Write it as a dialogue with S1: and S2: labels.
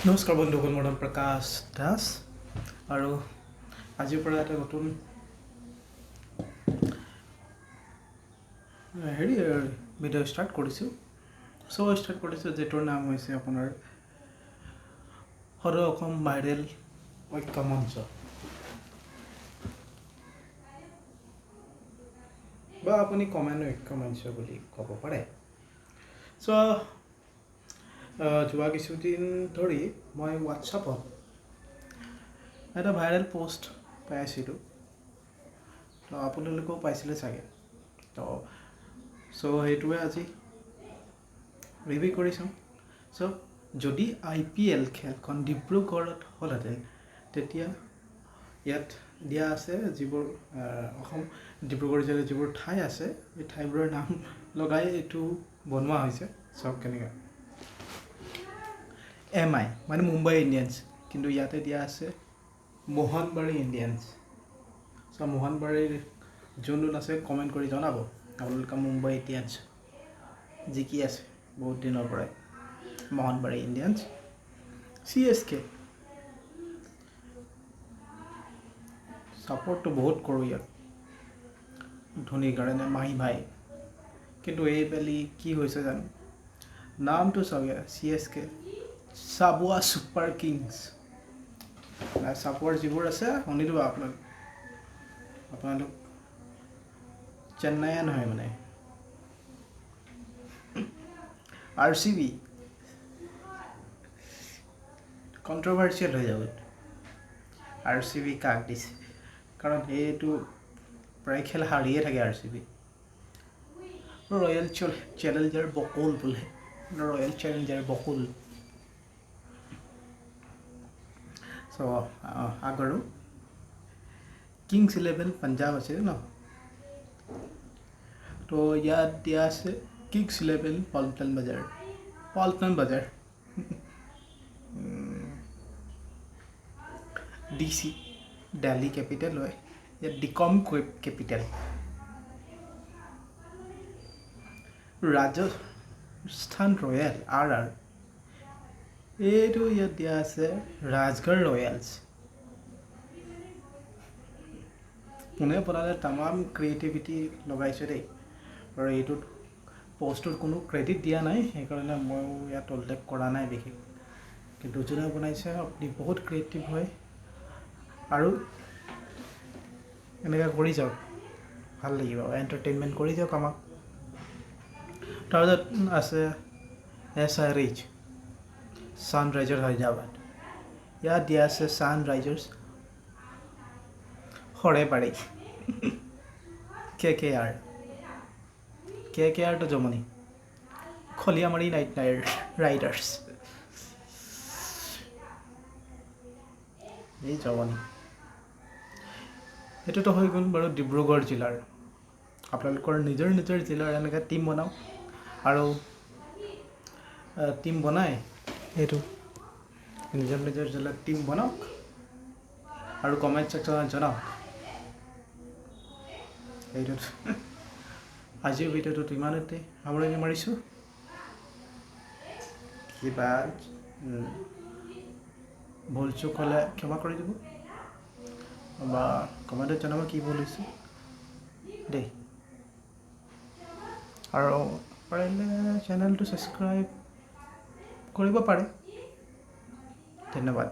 S1: নমস্কাৰ বন্ধুসকল, মোৰ নাম প্ৰকাশ দাস আৰু আজিৰ পৰা এটা নতুন হেৰি ভিডিঅ' ষ্টাৰ্ট কৰিছোঁ, চ' ষ্টাৰ্ট কৰিছোঁ, যিটোৰ নাম হৈছে আপোনাৰ সদৌ অসম ভাইৰেল ঐক্য মঞ্চ বা আপুনি কমেন ঐক্য মঞ্চ বুলি ক'ব পাৰে। চ' যোৱা কিছুদিন ধৰি মই হোৱাটছআপত এটা ভাইৰেল পষ্ট পাই আছিলোঁ, তো আপোনালোকেও পাইছিলে চাগে। তো চ' সেইটোৱে আজি ৰিভিউ কৰি চাওঁ। চ' যদি আই পি এল খেলখন ডিব্ৰুগড়ত হ'লহেঁতেন, তেতিয়া ইয়াত দিয়া আছে যিবোৰ অসম ডিব্ৰুগড় জিলাৰ যিবোৰ ঠাই আছে, এই ঠাইবোৰৰ নাম লগাই এইটো বনোৱা হৈছে। চাওক কেনেকৈ, এম আই মানে মুম্বাই ইণ্ডিয়ানছ, কিন্তু ইয়াতে দিয়া আছে মোহনবাৰী ইণ্ডিয়ানছ। চ' মোহনবাৰীৰ যোন যোন আছে কমেণ্ট কৰি জনাব আপোনালোকে। মুম্বাই ইণ্ডিয়ানছ জিকি আছে বহুত দিনৰ পৰাই, মোহনবাৰী ইণ্ডিয়ানছ। চি এছ কে ছাপৰ্টটো বহুত কৰোঁ ইয়াক ধোনীৰ কাৰণে, মাহী ভাই। কিন্তু এইবেলি কি হৈছে জানো? নামটো চাওক, চি এছ কে, চাবুৱা ছুপাৰ কিংছ। চাবুৱাৰ যিবোৰ আছে শুনি দিব আপোনালোক, আপোনালোক চেন্নাইয়ান হয় মানে। আৰ চি বি কণ্ট্ৰভাৰ্চিয়েল হৈ যাব, আৰ চি বি কাক দিছে? কাৰণ সেইটো প্ৰায় খেল হাৰিয়ে থাকে R C B. Royal challenger বকুল বোলে, ৰয়েল চেলেঞ্জাৰ বকুল। চ' আগৰো কিংছ ইলেভেন পাঞ্জাৱ আছিল ন, তো ইয়াত দিয়া আছে কিংছ ইলেভেন পল্টন বজাৰ, পল্টন বজাৰ। ডি চি দেলহি কেপিটেল হয়, ইয়াত Dikom capital. Rajasthan royal R R, এইটো ইয়াত দিয়া আছে ৰাজগড় ৰয়েলছ। কোনে বনালে? তামাম ক্ৰিয়েটিভিটি লগাইছে দেই। আৰু এইটোত পষ্টটোত কোনো ক্ৰেডিট দিয়া নাই, সেইকাৰণে ময়ো ইয়াত উল্লেখ কৰা নাই বিশেষ। কিন্তু যোনে বনাইছে, আপুনি বহুত ক্ৰিয়েটিভ হয় আৰু এনেকৈ কৰি যাওক, ভাল লাগিব, এণ্টাৰটেইনমেণ্ট কৰি যাওক আমাক। তাৰপিছত আছে S I rich Sunriser Hyderabad, ইয়াত দিয়া আছে ছানৰাইজাৰ্ছ সৰেবাৰী। কে কে আৰ, কে কে আৰটো জমনি, খলিয়ামাৰী নাইট ৰাইডাৰ্ছ, এই জমনি। সেইটোতো হৈ গ'ল বাৰু ডিব্ৰুগড় জিলাৰ। আপোনালোকৰ নিজৰ নিজৰ জিলাৰ এনেকৈ টীম বনাওক আৰু টীম বনাই এইটো নিজৰ নিজৰ জিলাত টীম বনাওক আৰু কমেণ্ট ছেকশ্যনত জনাওক। এইটোত আজিৰ ভিডিঅ'টোত ইমানতে সামৰণি মাৰিছোঁ। কিবা ভুল চুক হ'লে ক্ষমা কৰি দিব বা কমেণ্টত জনাব কি ভুল হৈছে দেই। আৰু পাৰিলে চেনেলটো ছাবস্ক্ৰাইব কৰিব পাৰে। ধন্যবাদ।